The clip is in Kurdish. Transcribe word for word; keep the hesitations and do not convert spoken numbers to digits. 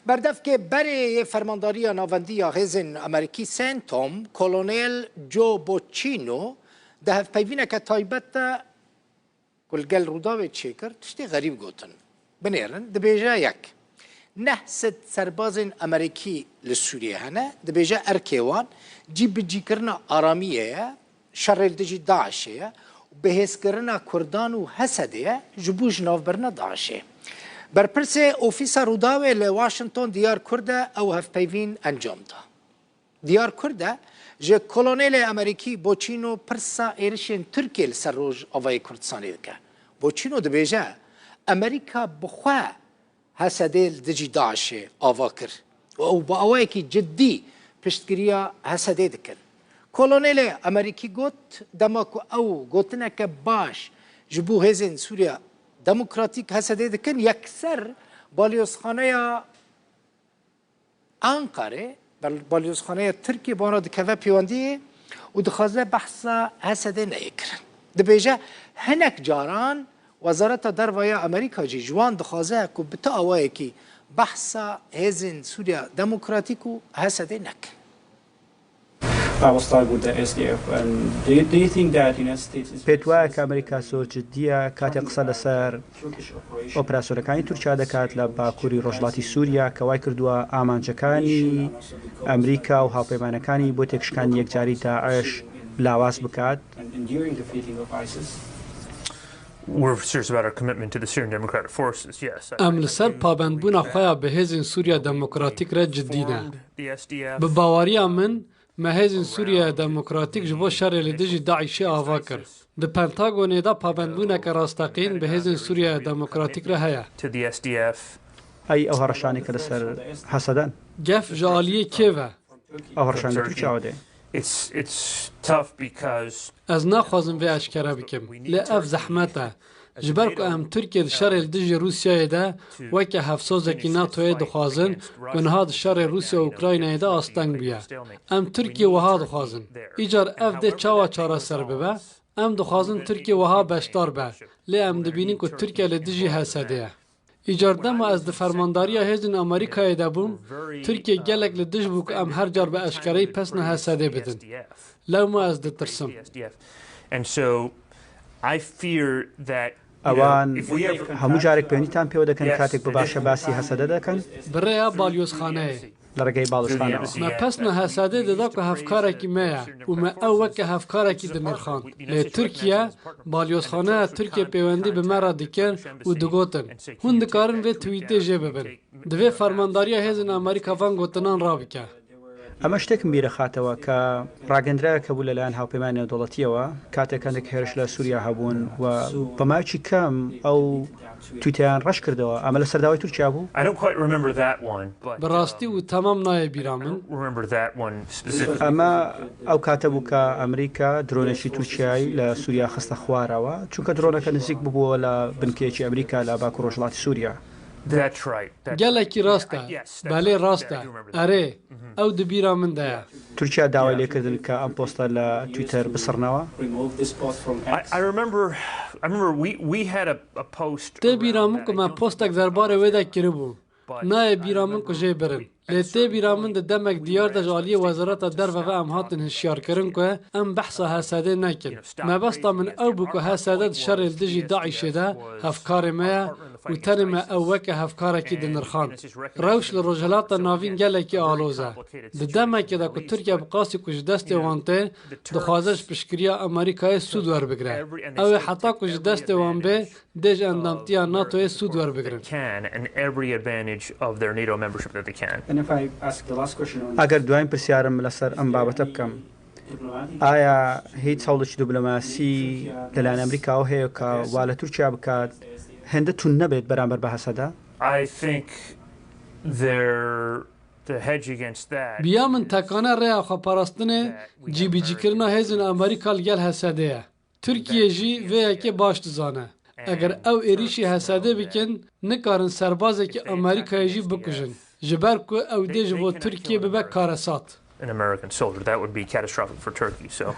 Berdevkê berê yê Fermandariya Navendî ya Hêzên Amerîkî CENTCOM, Kolonel Joe Boccino, di hevpeyvîneke taybet de ku li gel Rûdawê çêkir, tiştê xerîb gotin. Binêrin, dibêje yek, neh sed serbazên Amerîkî li Sûriyê hene, dibêje erkê wan cîbicîkirina aramiyê ye, şerê li dijî DAIŞê ye û bihêzkirina Kurdan û Hesedê ye ji bo jinavbirina DAIŞê. Berpirsê Ofîsa Rûdawê li Washington Diyar Kur de ew hevpeyvîn encam da. Diyar Kur de ji Kolonelê Amerîkî Boçîno pirsa êrişên Tirkiyê li ser Rojavayê Kurdistanê dike. Boçîno dibêje, Amerîka bi xwe Hesedê li dijî DAIŞê ava kir û ew bi awayekî cidî piştgiriya Hesedê dikin. Kolonelê Amerîkî got, dema ku ew gotineke baş ji bo hêzên Sûriya Demokratîk Hesedê dikin, yekser balyozxaneya Ankarê, bal-, balyozxaneya Tirkiyê bi wan re dikeve pêwendiyê û dixwaze behsa Hesedê neyê kirin. Dibêje, hinek caran Wezareta Derve ya Amerîka jî ji wan dixwaze ku bi ti awayekî behsa hêzên Sûriya Demokratîk û Hesedê nekin. I will start with the S D F. And do you, do you think that United States is پێت وایە کە ئەمریکا زۆر جددیە کاتێک قسە لەسەر ئۆپراسیۆنەکانی تورکیا دەکات لە باکووری ڕۆژهەڵاتی سووریا کە وای کردووە ئامانجەکانی ئەمریکا و هاوپەیمانەکانی بۆ تێکشکانی یەکجاری داعش لاواز بکات؟ and enduring defeating of ISIS? We're serious about our commitment to the Syrian Democratic Forces, yes. ئەم لەسەر پابەندبوونا خۆیان بە هێزین سووریا دەموکراتیک رە جددینە. بە باوەڕیا من، مە هێزین سووریا دەموکراتیک ji bo şerê li dijî DAIŞê ava kir. Di Pentagonê de pabendbûneke rasteqîn bi hêzên Sûriya Demokratîk re heye. To the S D F. ئەی ئەو هەڕەشانەی کە لەسەر هەسەدەن؟ Gef ji aliyê kê ve? ئەو هەڕەشانە تورکیاوە دێ؟ It's, it's tough because Ez naxwazim vê eşkere bikim, lê ev zehmet e. Ji ber ku em Tirkiye di şerê li dijî Rûsyayê de weke hevsozekî NATOyê dixwazin ku niha di şerê Rûsya û Ukraynayê de asteng bûye. Em Tirkiye wiha dixwazin. Îcar ev dê çawa çareser bibe? Em dixwazin Tirkiye wiha beşdar be, lê em dibînin ku Tirkiye li dijî H S D'ê ye. Îcar dema ez di fermandariya hêzên Amerîkayê de bûm, Tirkiye gelek li dij bû ku em her car bi eşkereyî pesna H S D'ê bidin. Lewma ez ditirsim. And so I fear that ئەوان هەموو جارێک پەیوەندیتان پێوە دەکەن کاتێک بە باشە باسی هەسەدە دەکەن؟ Bi rêya balyozxaneyê. لە ڕێگەی باڵوزخانەوە. Me pesna H S D'ê dida ku hevkarekî me ye û me ew weke hevkarekî dinirxand. Lê Tirkiye, balyozxaneya Tirkiye pêwendî bi me re dikir û digotin, hûn dikarin vê twîtê jê bibin. Divê fermandariya hêzên Amerîka van gotinan rabike. ئەمە شتێکم بیرەخاتەوە کە ڕاگەندراوێک هەبوو لەلایەن هاوپەیمانی نێودەوڵەتیەوە کاتێک هەندێک هێرش لە سووریا هەبوون و بە ماوەیەکی کەم ئەو تویتەیان ڕەش کردەوە. ئەمە لە سەرداوای تورکیا بوو؟ I don't quite remember that one, but Bi rastî û temam nayê bîra min. remember that one specifically. ئەمە ئەو کاتە بوو کە ئەمریکا درۆنێکی تورکیای لە سووریا خستە خوارەوە، چونکە درۆنەکە نزیک ببووە لە بنکەیەکی ئەمریکا لە باکوور ڕۆژهەڵاتی سووریا. That's right. That's Gelekî rast e. Belê rast e. Erê, ew di bîra min de ye. تورکیا داوای لێکردن کە ئەم پۆستە لە تویتەر بسڕنەوە. Remove this post from I, X. I remember. I remember we we had a, a post. Tê bîra min ku me postek derbarê wê de kiribû. Nayê bîra min ku jê birin. Lê tê bîra min di demek diyar de ji aliyê Wezareta Derve ve em hatin hişyarkirin ku em behsa H S D'ê nekin. Mebesta min ew bû ku H S D di şerê li dijî DAIŞê de hevkarê me ye û tenê me ew weke hevkarekî dinirxand. Rewş li Rojhilata Navîn gelekî aloz e. Di demekê de ku Tirkiye bi qasî ku ji destê wan tê, dixwaze ji piştgiriya Amerîkayê sûd werbigire. Ew ê heta ku ji destê wan bê, dê ji endamtiya NATOyê sûd werbigirin. Can and every advantage of their NATO membership that they can. And if I ask the last question on ئەگەر دوایین پرسیارم لەسەر ئەم بابەتە بکەم، diplomatic ئایا هیچ هەوڵێکی دیبلۆماسی لەلایەن ئەمریکاوە هەیە کە وا لە تورکیا بکات هێندە تون نەبێت بەرامبەر بە هەسەدە؟ I think they're the hedge against that. Biya min tekane rêya xweparastinê cîbicîkirina hêzên Amerîka li gel H S D'ê ye. Tirkiye jî vê yekê baş dizane. Eger ew êrîşî H S D'ê bikin, nikarin serbazekî Amerîkayê jî bikujin. Ji ber ku ew dê ji bo Tirkiye bibe karesat. An American soldier. That would be catastrophic for Turkey. So